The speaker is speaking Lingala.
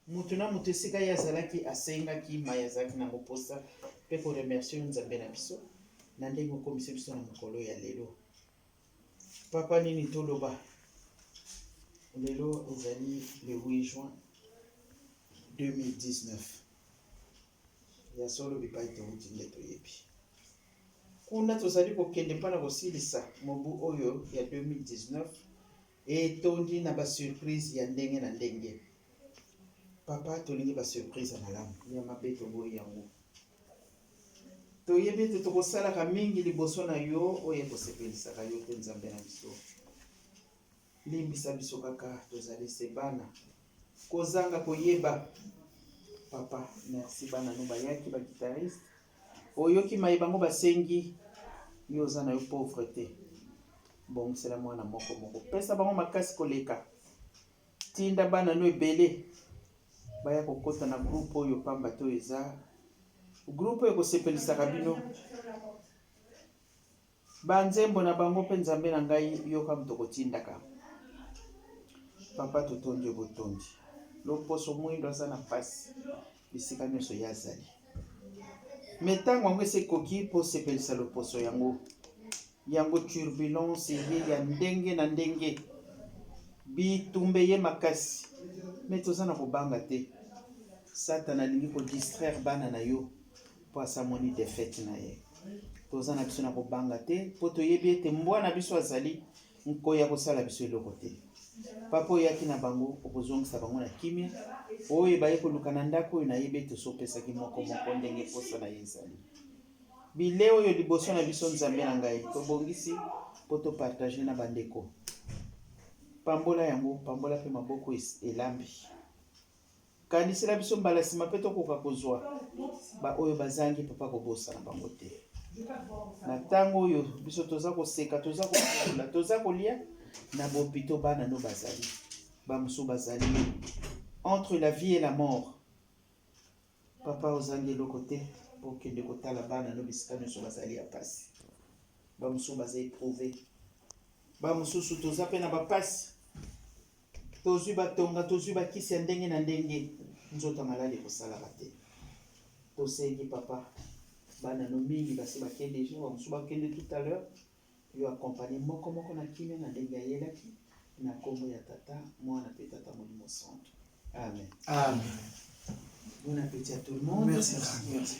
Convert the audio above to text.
Moto na moto esika ye azalaki asengaki maye azalaki nango mposa mpe koremercie yo Nzambe na biso na ndenge okomisi biso na mokolo ya lelo. Papa nini toloba lelo ezali le 8 juin 2019 ya solo bipai towuti nde toyebi kuna tozali kokende mpo na kosilisa mobu oyo ya 2019 etondi na ba surprise ya ndenge na ndenge. Papa tolingi ba surprise ya malamu, ya mabe toboyi yango. Toyebi ete tokosalaka mingi liboso na yo oyo ekosepelisaka yo te Nzambe na biso. Limbisa biso kaka tozali se bana kozanga koyeba. Papa merci bana no bayaki ba guitariste oyoki maye bango basengi yo oza na yo pauvre te bongisela mwana moko moko pesa bango makasi koleka tinda bana no ebele baya kokota na groupe oyo pamba te oyo eza groupe oyo ekosepelisaka bino Ba nzembo na bango pe Nzambe na ngai yoka moto kotindaka papa totondi yo botondi loposo mwindo aza na pasi bisika nyonso ye azali me ntango yango esi ekoki mpo osepelisa loposo yango yango turbulence eye ya ndenge na ndenge bitumba eye makasi me toza na kobanga te satana alingi kodistraire bana na yo mpo asi amoni defaite na ye. Toza na biso na kobanga te mpo toyebi ete mbwa na biso azali nkoyi akosala biso eloko te. Papa oyaki na bango okozongisa bango na kimia. Oyo baye koluka na ndako oyo nayebi ete osi opesaki moko moko ndenge mposa na ye ezali. Bile oyo liboso na biso Nzambe na ngai tobongisi mpo topartage na bandeko. Pambola yango, pambola mpe maboko elambi. Kanisela biso mbala sima pe tokoka kozua ba oyo bazangi papa kobosana bango te na tango oyo biso toza koseka toza kosolola toza kolia na bopito bana no bazali ba mosusu bazali entre la vie et la mort papa ozangi eloko te po okende kotala bana no bisika nyonso bazali ya pasi ba mosusu baza eprouve ba mosusu toza pe na bapasi Tozui ba tonga, tozui ba kisi ya ndenge na ndenge, nzoto ya maladi ekosalaka te. Tosengi papa, bana no mingi basi bake dejà, ba mosusu bakende tout à l'heure, yo accompagner moko moko na kimia na ndenge ayelaki, na kombo ya tata, mwana pe tata molimo santu. Amen. Amen. Bon appétit à tout le monde. Merci, merci.